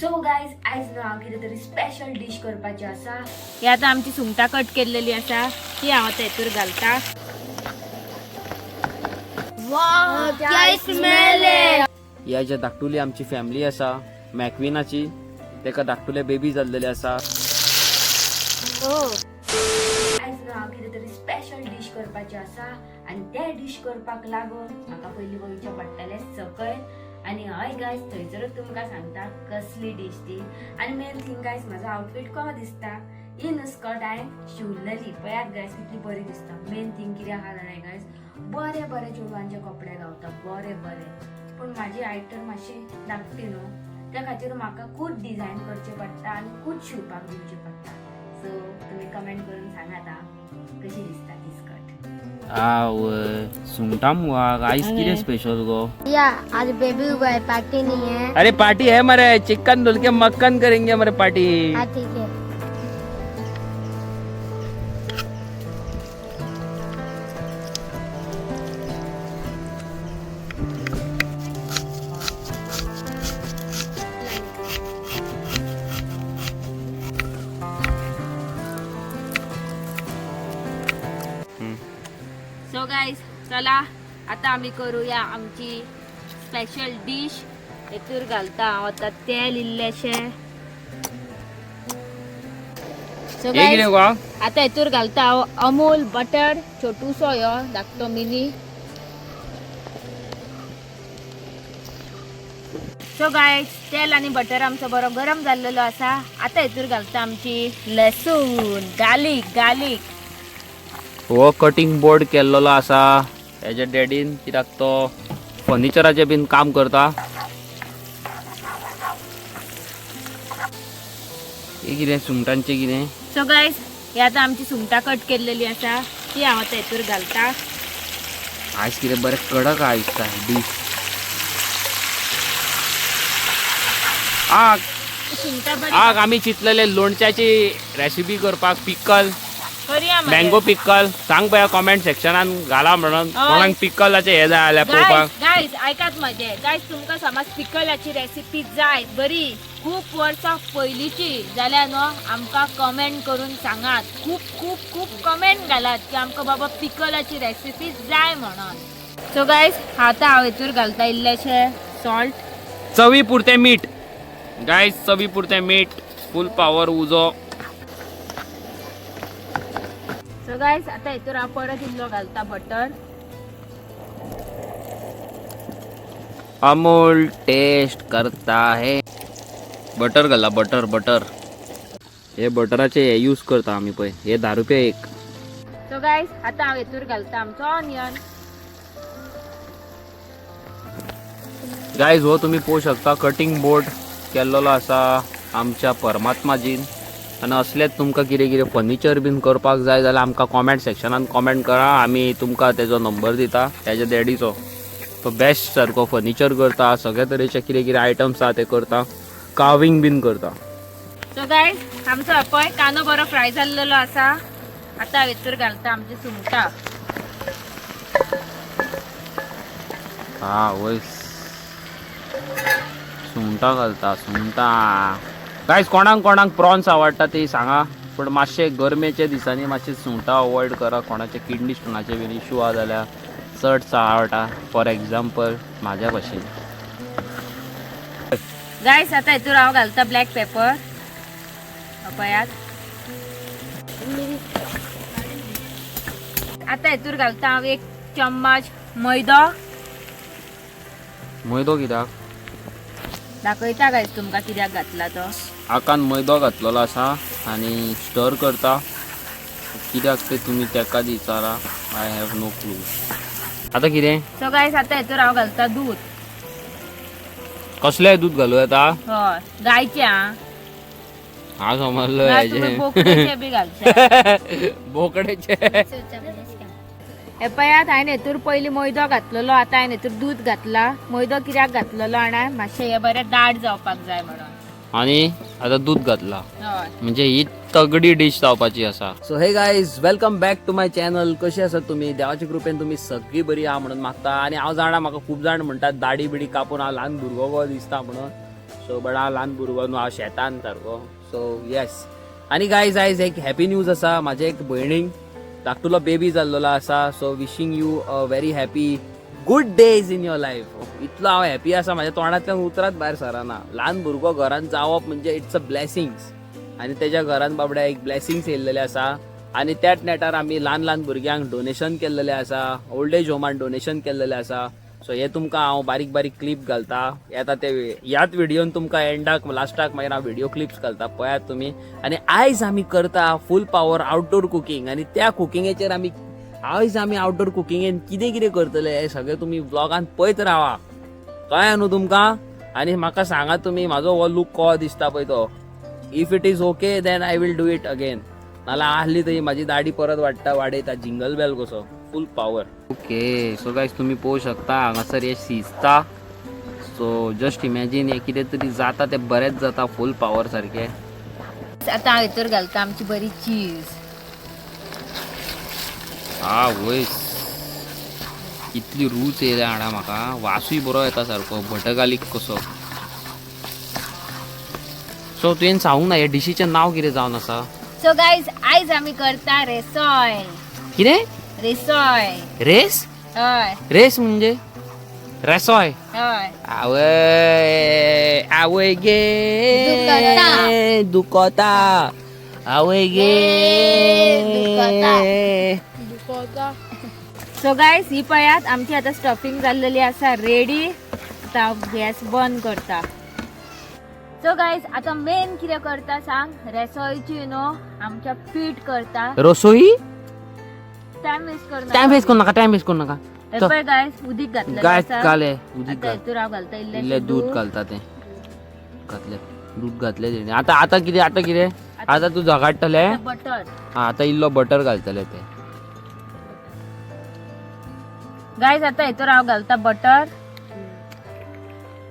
So guys आयज न्हू हांव कितें तरी स्पेशल डीश करपाची आसा. ही आतां आमची सुंगटां कट केल्लेली आसा ती हांव आतां हेतूर घालता. क्या स्मेल है. ह्या ज्या धाकटुली आमची फॅमिली आसा मॅकविनाची, तेका धाकटुले बेबी जाल्लेले आसा. आयज न्हू हांव कितें तरी स्पेशल डीश करपाची आसा आनी ते डीश करपाक लागून म्हाका पयलीं वयचें पडटलें सकयल. आनी हय गायज, थंयसरूच तुमकां सांगता कसली डीश ती. आनी मेन थिंग गायज, म्हाजो आउटफीट कसो दिसता? ही न्हू स्कर्ट हांवें शिवलेली, पळयात गायज कितली बरी दिसता. मेन थिंग कितें आहा जाणा गायज, बरे बरे चेडवांचे कपडे गावता, बरे बरे. पूण म्हाजी हायट तर मातशी धाकटी न्हू, त्या खातीर म्हाका खूब डिझायन करचें पडटा आनी खूब शिवपाक दिवचें पडटा. सो तुमी कमेंट करून सांगात आं कशी दिसता ती स्कर्ट. आवय, सुंगटां मुगो आयज कितें स्पेशल गो? या आज बेबी हुआ है, पार्टी नहीं है. अरे पार्टी है मरे, चिकन धुल के मक्खन करेंगे मरे पार्टी. हाँ ठीक है. सो गायज चला आता आमी करूया आमची स्पेशल डीश. हेतूर घालता हांव आतां तेल इल्लेशें. सो हे गायज कितें गो? आता हेतूर घालता हांव अमूल बटर छोटूसो ह्यो धाकटो मिनी. सो गायज तेल आनी बटर आमचो बरो गरम जाल्लेलो आसा. आतां हेतूर घालता आमची लसूण, गार्लिक गार्लिक. हो कटिंग बोर्ड केल्लोलो आसा हेच्या डॅडीन, कित्याक तो फर्निचराचें बीन काम करता. हे कितें सुंगटांचें कितें? सो गायज ही आतां आमची सुंगटां कट केल्लेली आसा ती हांव आतां हेतूर घालता. आयज कितें बरें कडक आहा दिसता डीश. आग सुंगटां बरी आग आमी चिंतलेले लोणच्याची रेसिपी करपाक, पिकल. करया मरे. Mango pickle. सांग पळया कॉमेंट सेक्शनान घाला म्हणून हय. कोणाक पिकलाचें हें जाय जाल्यार पळोवपाक. गायज गायज आयकात म्हजें. गायज तुमकां समज पिकलाची रेसिपी जाय बरी खूब वर्सां पयलींची जाल्यार न्हू आमकां कमेंट करून सांगात. खूब खूब खूब कमेंट घालात की आमकां बाबा पिकलाची रेसिपी जाय म्हणून. सो गायज आतां हांव हेतूर घालता इल्लेशें सॉल्ट. चवी पुरतें मीठ गायज, चवी पुरतें मीठ. फूल पावर उजो. सो गायज आतां हेतूर हांव परत इल्लो घालता बटर. अमूल टेस्ट करता है. बटर घाला, बटर बटर. हे बटराचे हे यूज करता आमी पळय. हे 10 रुपया एक. सो गायज आतां हांव हेतूर घालता आमचो ऑनियन. गायज, हो तुमी पळोवंक शकता कटिंग बोर्ड केल्लोलो आसा आमच्या परमात्माजीन. आनी असलेच तुमकां कितें कितें फर्निचर बीन करपाक जाय जाल्यार आमकां कॉमेंट सेक्शनान कॉमेंट करा. आमी तुमकां तेजो नंबर दिता तेज्या डॅडीचो. तो बेस्ट सारको फर्निचर करता, सगळे तरेचे कितें कितें आयटम्स आहा ते करता, कार्विंग बीन करता. सो गायज आमचो पळय कांदो बरो फ्राय जाल्लेलो आसा. आतां हांव हेतूर घालता आमची सुंगटां. हा वय, सुंगटां घालता सुंगटां. गायज, कोणाक कोणाक प्रॉन्स आवडटा ते सांगा, पूण मातशे गरमेच्या दिसांनी मातशे सुंगटां अवॉयड करा. कोणाचे किडनी स्टोनाचे बीन इशू आहा जाल्यार चड आवडटा, फॉर एग्जाम्पल म्हाज्या भशेन. गायज आतां हेतूर हांव घालता ब्लॅक पेपर, पळयात. आतां हेतूर घालता हांव एक चम्मच मैदो. मैदो कित्याक? दाखयता गायज तुमकां कित्याक घातला तो. आकान मैदो घातलेलो आसा आनी स्टर करता. कित्याक ते तुमी तेका विचारा, I have no clue. आतां कितें? सो गायज आतां हेतूर हांव घालता दूद. कसलें दूद घालूं येता? हय, गायचें आं. हांव समजलो. ना तुमी हेजें. बोकडेचें बी घालचे. बोकडेचे. हे पळयात, हांवें हेतूर पयलीं मैदो घातलेलो, आतां हांवें हेतूर दूद घातला. मैदो कित्याक घातलेलो जाणा? मातशें हें बरें दाट जावपाक जाय म्हणून. आनी आतां दूद घातला. हय. म्हणजे ही तगडी डीश जावपाची आसा. So hey guys, welcome back to my channel. कशी आसात तुमी? देवाच्या कृपेन तुमी सगळी बरी आहा म्हणून मागता. आनी हांव जाणा, म्हाका खूब जाण म्हणटात दाडी बिडी कापून हांव ल्हान भुरगो गो दिसता म्हणून. सो बट हांव ल्हान भुरगो न्हू, हांव शेतान सारको. सो येस, आनी गायज, आयज एक हॅपी न्यूज आसा. म्हाजे एक भयणीक धाकटुलो बेबी जाल्लेलो आसा. So wishing you a very happy good days in your life. इतलो हांव हॅपी आसा, म्हाज्या तोंडांतल्यान उतरांच भायर सरना. ल्हान भुरगो घरान जावप म्हणजे it's a blessings. आनी तेज्या घरान बाबड्या एक ब्लेसिंग्स येयल्लेले आसा. आनी त्याच नेटार आमी ल्हान ल्हान भुरग्यांक डोनेशन केल्लेलें आसा, ओल्ड एज होमान डोनेशन केल्लेलें आसा. सो हे तुमकां हांव बारीक बारीक क्लिप घालता येता ते ह्याच व्हिडियोन तुमकां एंडाक लास्टाक मागीर हांव व्हिडियो क्लिप्स घालता, पळयात तुमी. आनी आयज आमी करता फूल पावर आउटडोर कुकींग. आनी त्या कुकिंगेचेर आमी आयज आमी आउटडोर कुकिंगेन कितें कितें करतले हें सगळें तुमी व्लॉगान पळयत रावा. कळ्ळें न्हू तुमकां? आनी म्हाका सांगा तुमी म्हाजो हो लूक कसो दिसता पळय तो. If it is okay, then I will do it again. नाल्यार आहली तरी म्हाजी दाडी परत वाडटा, वाडयता जिंगल बेल कसो फूल पावर. ओके, सो गायज, तुमी पळोवंक शकता हांगासर हे शिजता. सो जस्ट इमॅजीन, हे कितें तरी जाता तें बरेंच जाता, फूल पावर सारकें. आता हांव हितूर घालता आमची बरी चीज. हा वयस, इतली रूच येयल्या हाडा म्हाका. वासूय बरो येता सारको बटर गार्लीक कसो. सो तुवें सांगूंक ना, हे डिशीचें नांव कितें जावन आसा? सो गायज, आयज आमी करता रेसोय. कितें? रेसोय. रेस? हय. रेस म्हणजे रेसोय? हय. आवय आवय गे. दुखता. दुखता आवय गे. दुखता. सो गायज, ही पळयात, आमची आता स्टफिंग जाल्लेली आसा रेडी. आता हांव गॅस बंद करता. सो गायज, आता मेन कितें करता सांग, रेसोयची न्हू आमच्या पीठ करता. रसोई. टायम वेस्ट करू. टायम वेस्ट करू नका, टायम वेस्ट करू नका. हे पळय गायज, उदीक घातलेलें गाय आसा. घाले उदीक. आता घाल. हितूर हांव घालता इल्लें इल्लें दूद घालता तें. घातलें दूद, घातलें तेणे. आता आता कितें? आता कितें? आता तूं झगाडटलें. बटर. हा, आता इल्लो बटर घालतलें तें. गायज, आता हितूर हांव घालता बटर.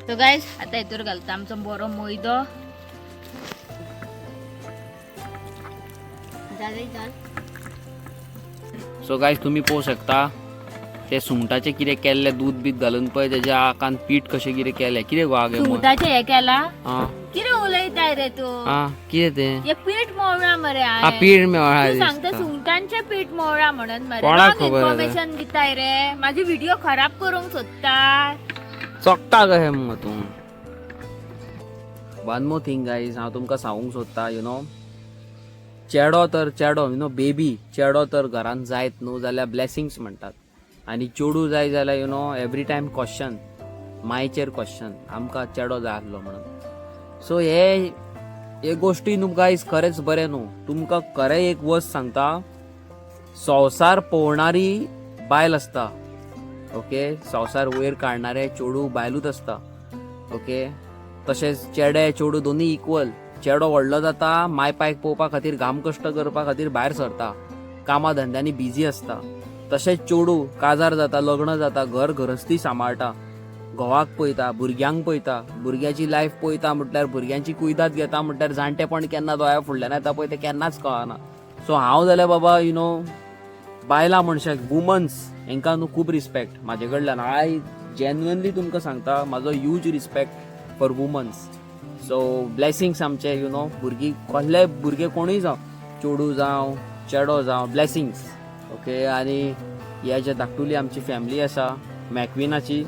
सो गायज, आता हितूर घालता आमचो बरो मैदो. जालें. सो गायज, तुमी पळोवंक शकता ते सुंगटाचें कितें केल्लें, दूद बीद घालून पळय तेज्या आकान पीठ कशें कितें केलें. कितें गो आगे? सुंगटाचें हें केलां. आं. कितें उलयताय रे तूं? आं, कितें तें? हे पीठ मोवळा मरे. आ, पीठ मेळ्ळा तूं सांगता दिसता. सुंगटांचें पीठ मोवळा म्हणून मरे. कोणाक रॉंग खबर आतां? इन्फॉर्मेशन दिताय रे. माझी व्हिडिओ खराब करूंक सोदता. चोकता कशें मुगो तूं? वन मोर थिंग गायज, हांव तुमकां सांगूंक सोदता, you know चेडो तर चेडो, you know baby चेडो तर घरान जायत न्हू जाल्यार ब्लेसिंग्स म्हणटात. आनी चेडूं जाय जाल्यार एवरी टायम क्वेश्चन, मायचेर क्वेश्चन, आमकां चेडो जाय आसलो म्हणून. सो हे हे गोश्टी न्हू गायज, खरेंच बरें न्हू. तुमकां खरें एक वस्त सांगता, संवसार पळोवणारी बायल आसता, ओके? संवसार वयर काडणारे चेडूं बायलूच आसता, ओके? तशेंच चेडे चेडूं दोनूय इक्वल. चेडो व्हडलो जाता, माय पायक पळोवपा खातीर घाम कश्ट करपा खातीर भायर सरता, कामा धंद्यांनी बिजी आसता. तशेंच चेडूं काजार जाता, लग्न जाता, घर गृहस्थी सांबाळटा, घोवाक पळयता, भुरग्यांक पळयता, भुरग्याची लायफ पळयता, म्हटल्यार भुरग्यांची कुयदाद घेता, म्हटल्यार जाणटेपण केन्ना दोळ्या फुडल्यान येता पळय तें केन्नाच कळना. सो हांव जाल्यार बाबा, you know बायलां मनशाक, वुमन्स हेंकां न्हू खूब रिस्पेक्ट म्हाजे कडल्यान. I genuinely तुमकां सांगता, म्हाजो huge respect for womens. So blessings आमचे, you know भुरगीं, कसले भुरगे कोणूय जावं, चेडूं जावं चेडो जावं, ब्लेसिंग्स, ओके? आनी हे जे धाकटुली आमची फॅमिली आसा मॅकविनाची,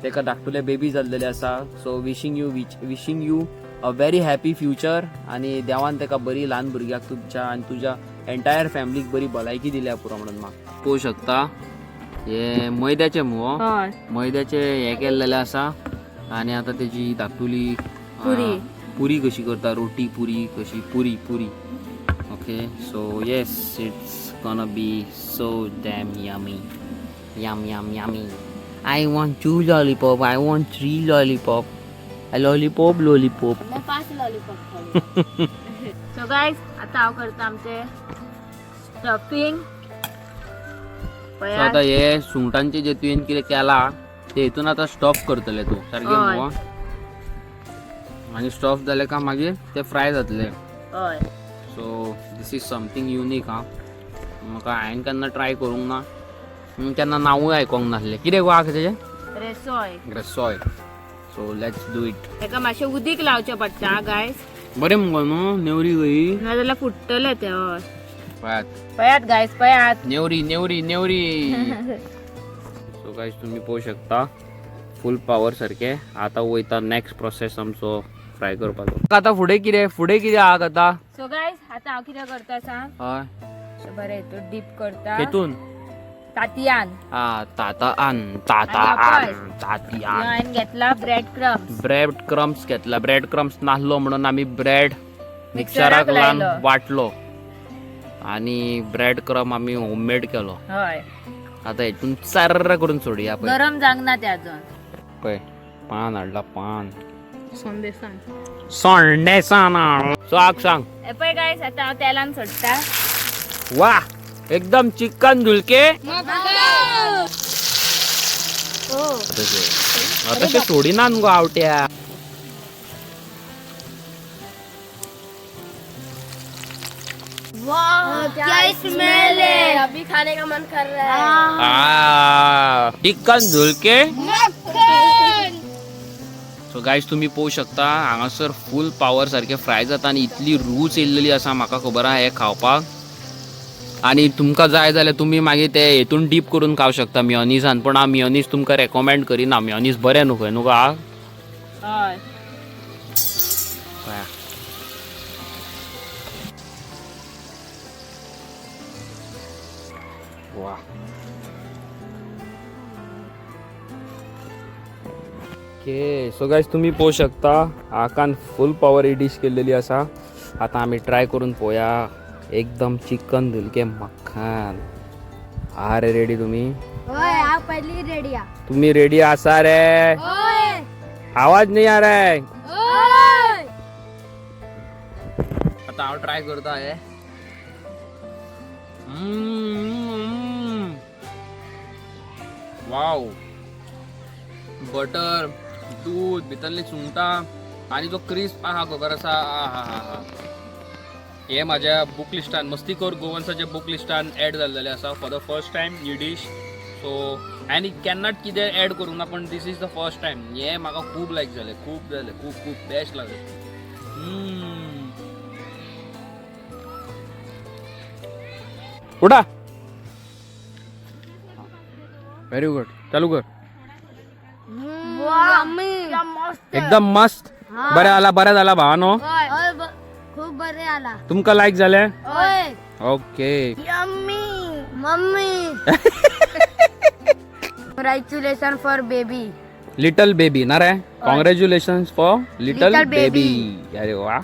तेका धाकटुले बेबी जाल्लेले आसा. So wishing you a very happy future. आनी देवान तेका बरी ल्हान भुरग्याक तुमच्या आनी तुज्या एंटायर फॅमिलीक बरी भलायकी दिल्या पुरो म्हणून म्हाका. पळोवंक शकता, हे मैद्याचे मुगो? हय. मैद्याचे हे केल्लेले आसा. आनी आतां तेजी धाकटुली पुरी. पुरी कशी करता, रोटी पुरी कशी, पुरी पुरी. Okay, so yes, it's gonna be so damn yummy, yum yum yummy. I want two lollipop, I want three lollipop, lollipop lollipop. मैं पांच लॉलीपॉप खाली. सो गायज, आता हांव करता आमचे स्टफिंग. सो आतां हे सुंगटांचे जे तुवें कितें केलां ते हितून आतां स्टफ करतले तूं सारकें? हय. मुगो? आनी स्टफ जालें काय मागीर ते फ्राय जातले. हय. So this is something unique. हा, म्हाका हांवें केन्ना ट्राय करूंक ना, केन्ना नांवूय आयकोंक नासलें. कितें गो आहा तेजें? रेसोय. रेसोय. So let's do it. ताका मातशें उदीक लावचें पडटा गायस. बरें मुगो न्हू नेवरी गई. नाजाल्यार फुट्टलें तें. हय. पळयात. पळयात गायस, पळयात. नेवरी नेवरी नेवरी. सो गायस, तुम्ही पळोवंक शकता फूल पावर सारके. आता वयता नेक्स्ट प्रोसेस आमचो फ्राय करपाचो. आता फुडें कितें, फुडें कितें आहा आता? सो गायस, आतां हांव कितें करता सांग. हय. बरें, हितून डीप करता. हेतून. तातयान. हा, ताता आन ताता आनी आन तातयान. हांवें घेतला ब्रेड क्रम्स. ब्रेड क्रम्स घेतला. ब्रेड क्रम्स नासलो म्हणून आमी ब्रेड मिक्सराक मिक्सराक लावन लायलो. वाटलो आणि ब्रेड क्रम आमी होममेड केलो. हय. आता हेतून सर्र करून सोडया पळय. गरम जावंक ना ते अजून. पळय, पान हाडला पान. संदेशान. सोंडेसान. सो आग सांग. हे पळय गायस, आतां हांव तेलान सोडटा. वा, एकदम चिकन धुलके. तशें सोडिना न्हू गो आवट्या. वाह, क्या स्मेल है! अभी खाने का मन कर रहा है. चिकन धुलके. मक्खन. सो गायज, तुम्ही पळोवंक शकता हांगासर फूल पावर सारखे फ्राय जाता आनी इतली रूच येयल्लेली आसा. म्हाका खबर आहा हे खावपाक. आनी तुमकां जाय जाल्यार तुमी मागीर ते हेतून डीप करून खावंक शकता मियोनीसान, पूण हांव मियोनीस तुमकां रेकमेंड करिना. मियोनीस बरें न्हू खंय न्हू गा? हय. पळया. वा, ओके. सो गायज, तुम्ही पळोवंक शकता आकान फूल पावर ही डीश केलेली आसा. आता आमी ट्राय करून पळोवया. एकदम चिकन धुलके मक्खान. हा रे, रेडी तुम्ही? ओए, आप पहली रेडी आ. तुम्ही रेडी आसा रे? ओए. आवाज नाही आ रहा है. ओए. आता हांव ट्राय करता हे. वाव, बटर, दूध, भितरली सुंगटां आनी जो क्रिस्प आहा खबर आसा. आ हा हा हा, हे म्हाज्या बूक लिस्टान, मस्तीखोर गोवन्साच्या बूक लिस्टान एड जाल्लेलें आसा for the first time he dish. So आनी केन्नाच कितें एड करूंक ना, पण this is the first time. हे म्हाका खूब लायक जालें, खूब जालें, खूब खूब बेस्ट लागलें. उठा. व्हेरी गुड, चालू कर. वाह, क्या मस्त! एकदम मस्त. बरें आला, बरें जाला भावानो. ओए ओए, खूप बरे आला. तुमकां लायक जालें? ओए. Okay. Yummy mummy. Congratulation for baby. Little baby ना रे? Congratulation for little Little baby. Baby. अरे वा.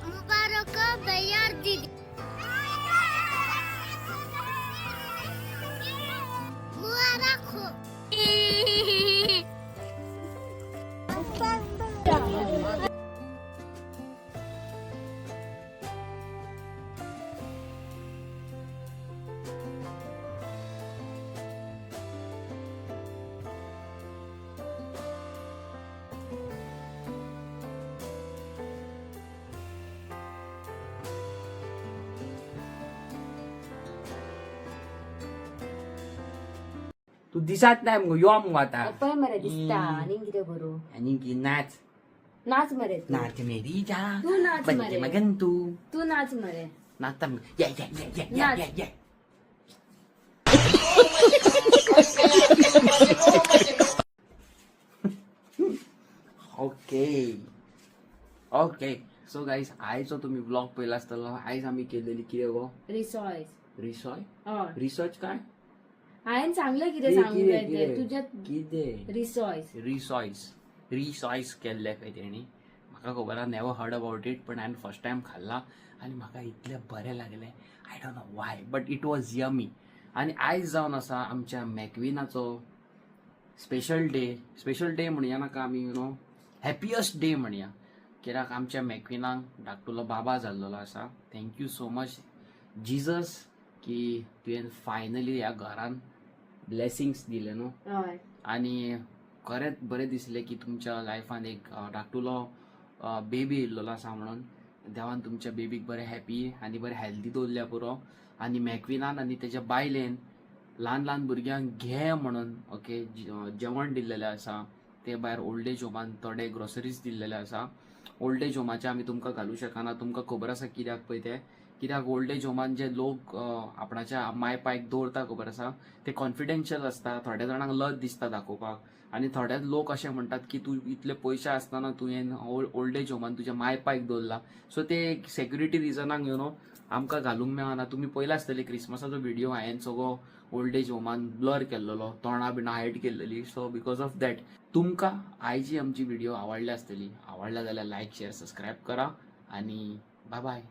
मुबारक भैया दीदी. मुबारक हो. तू दिसत नाही मगो, यो मगो आता. पळय मरे, दिसता. आनी कितें करूं? आनी की नाच. नाच मरे तूं. नाच मेरी जा. तू नाच बनके मरे. मगन तू. तूं नाच मरे. नाचता मग. ये ये ये ये ये. नाच. ये ये. Okay okay. सो गायस, आयचो तुमी ब्लॉग पळयला आसतलो. आयज आमी केलेली कितें गो? रिसॉयस. रिसॉय. हय. रिसर्च काय? हांवें सांगलें कितें कितें, सांगूंक जाय कितें, तें तुज्या. कितें? रिसॉयस. रिसॉयस, रिसॉयस केल्ले खंय तेणी. म्हाका खबर आहा, नेवर हर्ड अबाउट it, पण हांवें फर्स्ट टायम खाल्ला आनी म्हाका इतलें बरें लागलें. I don't know why, but it was yummy. आनी आयज जावन आसा आमच्या मॅकविनाचो स्पेशल डे. स्पेशल डे म्हणया नाका आमी, you know, happiest day म्हणया, कित्याक आमच्या मॅकविनाक धाकटुलो बाबा जाल्लेलो आसा. Thank you so much Jesus की तुवें फायनली ह्या घरान ब्लेसिंग्स दिले न्हू. हय. आनी खरेंच बरें दिसलें की तुमच्या लायफान एक धाकटुलो बेबी येयल्लो आसा म्हणून. देवान तुमच्या बेबीक बरें हॅपी आनी बरें हेल्दी दवरल्या पुरो. आनी मॅकविनान आनी तेच्या बायलेन ल्हान ल्हान भुरग्यांक घे म्हणून, ओके, जेवण दिल्लेलें आसा. ते भायर ओल्ड एज होमान थोडे ग्रोसरीज दिल्लेले आसा. ओल्ड एज होमाचे आमी तुमकां घालूं शकना. तुमकां खबर आसा कित्याक पळय तें, कित्याक ओल्ड एज होमान जे लोक आपणाच्या माय पायक दवरता, खबर आसा, ते कॉन्फिडेन्शियल आसता. थोड्या जाणांक लज दिसता दाखोवपाक आनी थोडे लोक अशें म्हणटात की तूं इतले पयशे आसतना तुवें ओल्ड एज होमान तुज्या माय पायक दवरला. सो ते सेक्युरिटी रिजनाक आमकां घालूंक मेळना. तुमी पयला आसतले क्रिसमसाचो व्हिडिओ, हांवें सगळो ओल्ड एज होमान ब्लर केल्लेलो, तोंडां बिणां हायड केल्लेली. सो because of that तुमकां आयची आमची व्हिडिओ आवडल्या आसतली. आवडल्या जाल्यार लायक, शेअर, सबस्क्रायब करा आनी बाय बाय.